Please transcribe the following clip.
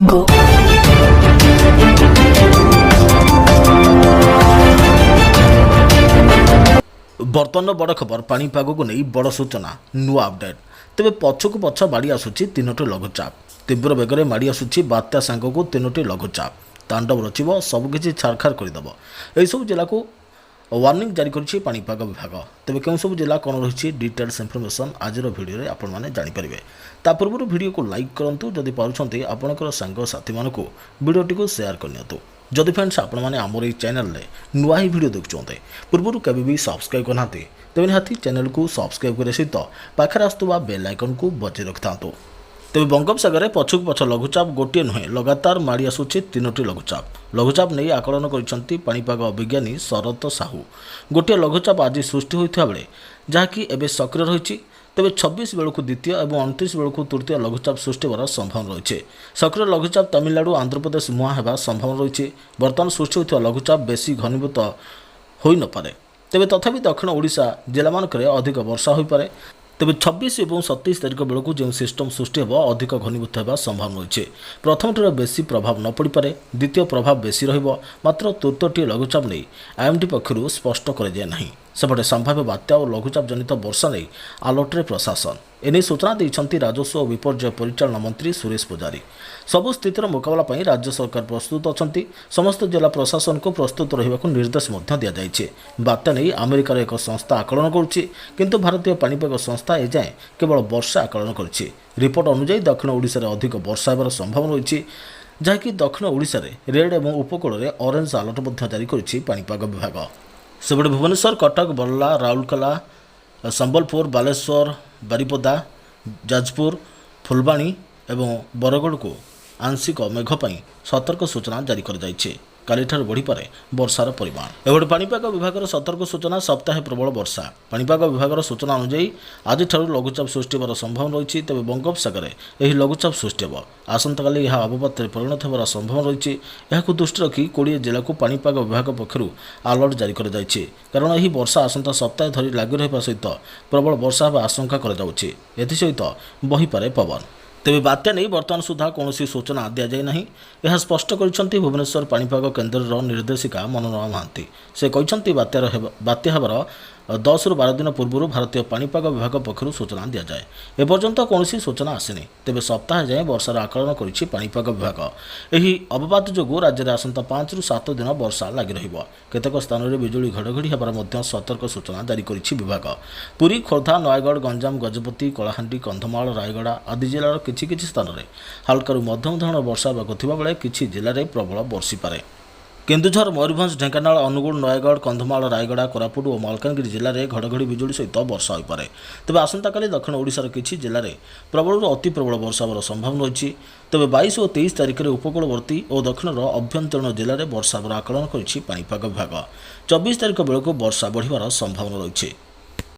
Go. ବର୍ତ୍ତମାନର ବଡ଼ ଖବର, ପାଣିପାଗକୁ ନେଇ ବଡ଼ ସୂଚନା, ନୂଆ ଅପଡେଟ୍। ତେବେ ପଛକୁ ପଛ ମାଡ଼ି ଆସୁଛି ତିନୋଟି ଲଘୁଚାପ। ତୀବ୍ର ବେଗରେ ମାଡ଼ି ଆସୁଛି ବାତ୍ୟା ସାଙ୍ଗକୁ ତିନୋଟି ଲଘୁଚାପ। ତାଣ୍ଡବ ରଚିବ, ସବୁକିଛି ଛାରଖାର କରିଦେବ। ଏହିସବୁ ଜିଲ୍ଲାକୁ ୱାର୍ଣ୍ଣିଂ ଜାରି କରିଛି ପାଣିପାଗ ବିଭାଗ। ତେବେ କେଉଁ ସବୁ ଜିଲ୍ଲା, କ'ଣ ରହିଛି ଡିଟେଲ୍ସ ଇନଫର୍ମେସନ୍, ଆଜିର ଭିଡ଼ିଓରେ ଆପଣମାନେ ଜାଣିପାରିବେ। ତା ପୂର୍ବରୁ ଭିଡ଼ିଓକୁ ଲାଇକ୍ କରନ୍ତୁ। ଯଦି ପାରୁଛନ୍ତି, ଆପଣଙ୍କର ସାଙ୍ଗସାଥିମାନଙ୍କୁ ଭିଡ଼ିଓଟିକୁ ସେୟାର କରିନିଅନ୍ତୁ। ଯଦି ଫ୍ରେଣ୍ଡସ୍, ଆପଣମାନେ ଆମର ଏହି ଚ୍ୟାନେଲରେ ନୂଆ ହିଁ ଭିଡ଼ିଓ ଦେଖୁଛନ୍ତି, ପୂର୍ବରୁ କେବେ ବି ସବସ୍କ୍ରାଇବ୍ କରିନାହାନ୍ତି, ତେବେ ନିହାତି ଚ୍ୟାନେଲକୁ ସବସ୍କ୍ରାଇବ୍ କରିବା ସହିତ ପାଖରେ ଆସୁଥିବା ବେଲ୍ ଆଇକନ୍କୁ ବଜାଇ ରଖିଥାନ୍ତୁ। ତେବେ ବଙ୍ଗୋପସାଗରରେ ପଛକୁ ପଛ ଲଘୁଚାପ। ଗୋଟିଏ ନୁହେଁ, ଲଗାତାର ମାଡ଼ି ଆସୁଛି ତିନୋଟି ଲଘୁଚାପ। ଲଘୁଚାପ ନେଇ ଆକଳନ କରିଛନ୍ତି ପାଣିପାଗ ବିଜ୍ଞାନୀ ଶରତ ସାହୁ। ଗୋଟିଏ ଲଘୁଚାପ ଆଜି ସୃଷ୍ଟି ହୋଇଥିବା ବେଳେ ଯାହାକି ଏବେ ସକ୍ରିୟ ରହିଛି। ତେବେ 26 ବେଳକୁ ଦ୍ୱିତୀୟ ଏବଂ 29 ବେଳକୁ ତୃତୀୟ ଲଘୁଚାପ ସୃଷ୍ଟି ହେବାର ସମ୍ଭାବନା ରହିଛି। ସକ୍ରିୟ ଲଘୁଚାପ ତାମିଲନାଡୁ, ଆନ୍ଧ୍ରପ୍ରଦେଶ ମୁହାଁ ହେବା ସମ୍ଭାବନା ରହିଛି। ବର୍ତ୍ତମାନ ସୃଷ୍ଟି ହୋଇଥିବା ଲଘୁଚାପ ବେଶୀ ଘନୀଭୂତ ହୋଇନପାରେ। ତେବେ ତଥାପି ଦକ୍ଷିଣ ଓଡ଼ିଶା ଜିଲ୍ଲାମାନଙ୍କରେ ଅଧିକ ବର୍ଷା ହୋଇପାରେ। ତେବେ 26 ଏବଂ 27 ତାରିଖ ବେଳକୁ ଯେଉଁ ସିଷ୍ଟମ୍ ସୃଷ୍ଟି ହେବ, ଅଧିକ ଘନୀଭୂତ ହେବା ସମ୍ଭାବନା ରହିଛି। ପ୍ରଥମଟିର ବେଶୀ ପ୍ରଭାବ ନ ପଡ଼ିପାରେ, ଦ୍ୱିତୀୟ ପ୍ରଭାବ ବେଶୀ ରହିବ। ମାତ୍ର ତୃତୀୟଟି ଲଘୁଚାପ ନେଇ ଆଇଏମ୍ଡି ପକ୍ଷରୁ ସ୍ପଷ୍ଟ କରାଯାଇ ନାହିଁ। ସେପଟେ ସମ୍ଭାବ୍ୟ ବାତ୍ୟା ଓ ଲଘୁଚାପ ଜନିତ ବର୍ଷା ନେଇ ଆଲର୍ଟରେ ପ୍ରଶାସନ। ଏନେଇ ସୂଚନା ଦେଇଛନ୍ତି ରାଜସ୍ୱ ଓ ବିପର୍ଯ୍ୟୟ ପରିଚାଳନା ମନ୍ତ୍ରୀ ସୁରେଶ ପୂଜାରୀ। ସବୁ ସ୍ଥିତିର ମୁକାବିଲା ପାଇଁ ରାଜ୍ୟ ସରକାର ପ୍ରସ୍ତୁତ ଅଛନ୍ତି। ସମସ୍ତ ଜିଲ୍ଲା ପ୍ରଶାସନକୁ ପ୍ରସ୍ତୁତ ରହିବାକୁ ନିର୍ଦ୍ଦେଶ ମଧ୍ୟ ଦିଆଯାଇଛି। ବାତ୍ୟା ନେଇ ଆମେରିକାର ଏକ ସଂସ୍ଥା ଆକଳନ କରୁଛି, କିନ୍ତୁ ଭାରତୀୟ ପାଣିପାଗ ସଂସ୍ଥା ଏଯାଏଁ କେବଳ ବର୍ଷା ଆକଳନ କରିଛି। ରିପୋର୍ଟ ଅନୁଯାୟୀ ଦକ୍ଷିଣ ଓଡ଼ିଶାରେ ଅଧିକ ବର୍ଷା ହେବାର ସମ୍ଭାବନା ରହିଛି, ଯାହାକି ଦକ୍ଷିଣ ଓଡ଼ିଶାରେ ରେଡ୍ ଏବଂ ଉପକୂଳରେ ଅରେଞ୍ଜ ଆଲର୍ଟ ମଧ୍ୟ ଜାରି କରିଛି ପାଣିପାଗ ବିଭାଗ। ସେପଟେ ଭୁବନେଶ୍ୱର, କଟକ, ବର୍ଲା, ରାଉରକେଲା, ସମ୍ବଲପୁର, ବାଲେଶ୍ୱର, ବାରିପଦା, ଯାଜପୁର, ଫୁଲବାଣୀ ଏବଂ ବରଗଡ଼କୁ ଆଂଶିକ ମେଘ ପାଇଁ ସତର୍କ ସୂଚନା ଜାରି କରାଯାଇଛି। କାଲିଠାରୁ ବଢ଼ିପାରେ ବର୍ଷାର ପରିମାଣ। ଏଭଳି ପାଣିପାଗ ବିଭାଗର ସତର୍କ ସୂଚନା। ସପ୍ତାହେ ପ୍ରବଳ ବର୍ଷା। ପାଣିପାଗ ବିଭାଗର ସୂଚନା ଅନୁଯାୟୀ ଆଜିଠାରୁ ଲଘୁଚାପ ସୃଷ୍ଟି ହେବାର ସମ୍ଭାବନା ରହିଛି। ତେବେ ବଙ୍ଗୋପସାଗରରେ ଏହି ଲଘୁଚାପ ସୃଷ୍ଟି ହେବ। ଆସନ୍ତାକାଲି ଏହା ଅବପାତରେ ପରିଣତ ହେବାର ସମ୍ଭାବନା ରହିଛି। ଏହାକୁ ଦୃଷ୍ଟି ରଖି 20 ଜିଲ୍ଲାକୁ ପାଣିପାଗ ବିଭାଗ ପକ୍ଷରୁ ଆଲର୍ଟ ଜାରି କରାଯାଇଛି। କାରଣ ଏହି ବର୍ଷା ଆସନ୍ତା ସପ୍ତାହେ ଧରି ଲାଗି ରହିବା ସହିତ ପ୍ରବଳ ବର୍ଷା ହେବା ଆଶଙ୍କା କରାଯାଉଛି। ଏଥିସହିତ ବହିପାରେ ପବନ। ତେବେ ବାତ୍ୟା ନେଇ ବର୍ତ୍ତମାନ ସୁଦ୍ଧା କୌଣସି ସୂଚନା ଦିଆଯାଇ ନାହିଁ। ଏହା ସ୍ପଷ୍ଟ କରିଛନ୍ତି ଭୁବନେଶ୍ୱର ପାଣିପାଗ କେନ୍ଦ୍ରର ନିର୍ଦ୍ଦେଶିକା ମନୋରମା ମହାନ୍ତି। ସେ କହିଛନ୍ତି, ବାତ୍ୟା ହେବାର 10ରୁ 12 ଦିନ ପୂର୍ବରୁ ଭାରତୀୟ ପାଣିପାଗ ବିଭାଗ ପକ୍ଷରୁ ସୂଚନା ଦିଆଯାଏ। ଏପର୍ଯ୍ୟନ୍ତ କୌଣସି ସୂଚନା ଆସିନି। ତେବେ ସପ୍ତାହେ ଯାଏଁ ବର୍ଷାର ଆକଳନ କରିଛି ପାଣିପାଗ ବିଭାଗ। ଏହି ଅବପାତ ଯୋଗୁଁ ରାଜ୍ୟରେ ଆସନ୍ତା 5ରୁ 7 ଦିନ ବର୍ଷା ଲାଗି ରହିବ। କେତେକ ସ୍ଥାନରେ ବିଜୁଳି ଘଡ଼ଘଡ଼ି ହେବାର ମଧ୍ୟ ସତର୍କ ସୂଚନା ଜାରି କରିଛି ବିଭାଗ। ପୁରୀ, ଖୋର୍ଦ୍ଧା, ନୟାଗଡ଼, ଗଞ୍ଜାମ, ଗଜପତି, କଳାହାଣ୍ଡି, କନ୍ଧମାଳ, ରାୟଗଡ଼ା ଆଦି ଜିଲ୍ଲାର କିଛି କିଛି ସ୍ଥାନରେ ହାଲକାରୁ ମଧ୍ୟମ ଧରଣର ବର୍ଷା ହେବାକୁ ଥିବାବେଳେ କିଛି ଜିଲ୍ଲାରେ ପ୍ରବଳ ବର୍ଷିପାରେ। କେନ୍ଦୁଝର, ମୟୂରଭଞ୍ଜ, ଢେଙ୍କାନାଳ, ଅନୁଗୁଳ, ନୟାଗଡ଼, କନ୍ଧମାଳ, ରାୟଗଡ଼ା, କୋରାପୁଟ ଓ ମାଲକାନଗିରି ଜିଲ୍ଲାରେ ଘଡ଼ଘଡ଼ି ବିଜୁଳି ସହିତ ବର୍ଷା ହୋଇପାରେ। ତେବେ ଆସନ୍ତାକାଲି ଦକ୍ଷିଣ ଓଡ଼ିଶାର କିଛି ଜିଲ୍ଲାରେ ପ୍ରବଳରୁ ଅତି ପ୍ରବଳ ବର୍ଷା ହେବାର ସମ୍ଭାବନା ରହିଛି। ତେବେ 22 ଓ 23 ତାରିଖରେ ଉପକୂଳବର୍ତ୍ତୀ ଓ ଦକ୍ଷିଣର ଅଭ୍ୟନ୍ତରୀଣ ଜିଲ୍ଲାରେ ବର୍ଷା ହେବାର ଆକଳନ କରିଛି ପାଣିପାଗ ବିଭାଗ। 24 ତାରିଖ ବେଳକୁ ବର୍ଷା ବଢ଼ିବାର ସମ୍ଭାବନା ରହିଛି।